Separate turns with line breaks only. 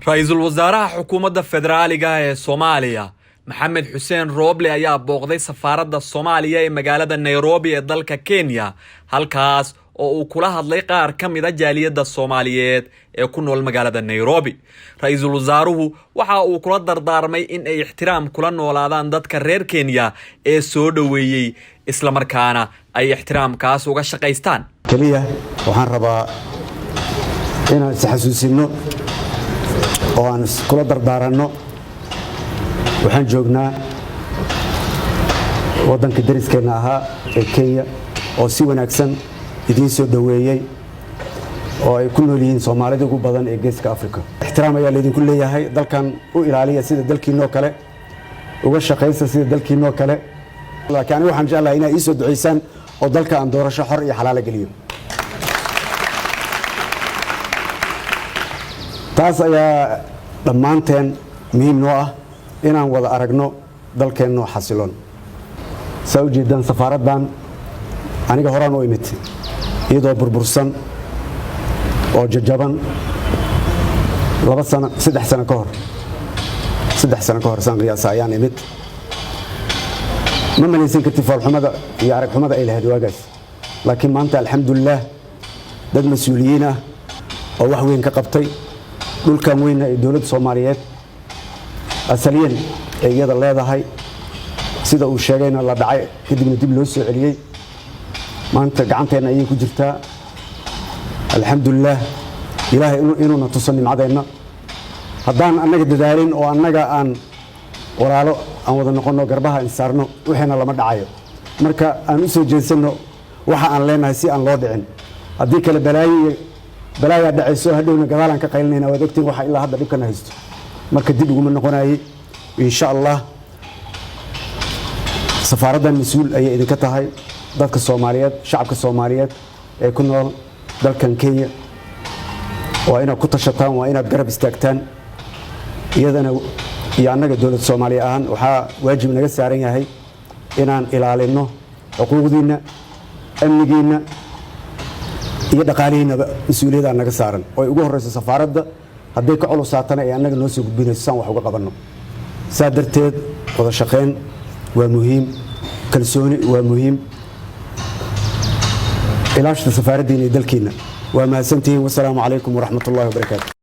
Ra-iisul wasaaraha xukuumadda federaaliga ee Soomaaliya, Maxamed Xuseen Rooble, ayaa booqday safaaradda Soomaaliya ee magaalada Nairobi ee dalka Kenya, halkaas oo uu kula hadlay qaar ka mid ah jaaliyadda Soomaaliyeed ee ku nool magaalada Nairobi. Ra-iisul wasaaruhu waxa uu kula dardaarmay in ay ixtiraam kula noolaadaan dadka reer Kenya ee soo dhoweeyey, islamarkaana ay ixtiraamkaas uga shaqaystaan.
Keliya waxaan rabaa inaan isxasuusinno oo aan iskula dardaaranno. Waxaan joognaa waddanka dariskeenna ahaa ee Kenya, oo si wanaagsan idiin soo dhoweeyey, oo ay ku nool yihiin Soomaalida ugu badan ee Geeska Africa. Ixtiraam ayaa laydinku leeyahay. Dalkan u ilaaliya sida dalkiinoo kale, uga shaqaysa sida dalkiinoo kale. Laakiin aniga waxaan jeclahay inaa ii soo ducaysaan oo dalka aan doorasho xor iyo xalaala geliyo. Taas ayaa dhammaanteen muhiim noo ah, inaan wada aragno dalkeennoo xasiloon. Saa u jeedaan, safaaraddan aniga horaan u imid iyadoo burbursan oo jajaban 2 sano, 3 sano ka hor. 3 sano ka hor saan qiyaasa ayaan imid. Ma malaysan kartid foolxumada iyo aragxumada ay lahayd waagaas. Laakiin maanta, alxamdulilaah, dad mas-uuliyiin ah oo wax weyn ka qabtay dhulkan weynna ee dowladda Soomaaliyeed asaliyan ee iyada leedahay, sida uu sheegayna la dhacay, kadibna dib loo soo celiyey, maanta gacanteenna ayay ku jirtaa. Alxamdulilaah, Ilaahay inuuna tuso nimcadeenna. Haddaan annaga dadaalin oo annaga aan walaalo aan wada noqonno, garbaha insaarno, wixiina lama dhacayo. Marka aan u soo jeedsanno waxa aan leenahay si aan loo dhicin. Haddii kale balaayo iyo balaayaa dhacayso, hadhowna gadaalaan ka qaylinayna. Waad ogtiin waxa ilaa hadda dhibkana haysto. Marka dib uguma noqonayay. Insha Allah, safaaraddan mas-uul ayay idinka tahay, dadka Soomaaliyeed, shacabka Soomaaliyeed ee ku nool dalkan Kenya. Waa inaad ku tashataan, waa inaad garab istaagtaan iyadana. Iyo annaga dowladda Soomaaliya ahaan waxaa waajib naga saaran yahay inaan ilaalinno xuquuqdiinna, amnigiinna iyo dhaqaalihiinnaba. Mas-uuliyaddaa naga saaran oo ay ugu horreyso safaaradda. Hadday ka culusaatana ee annaga noo soo gudbinayso saan wax uga qabanno. Saa darteed wada shaqayn waa muhiim, kalsooni waa muhiim. Ilaashta safaaraddiina iyo dalkiinna. Waa mahadsantihiin. Wasalaamu calaykum waraxmat ullahi wabarakaatu.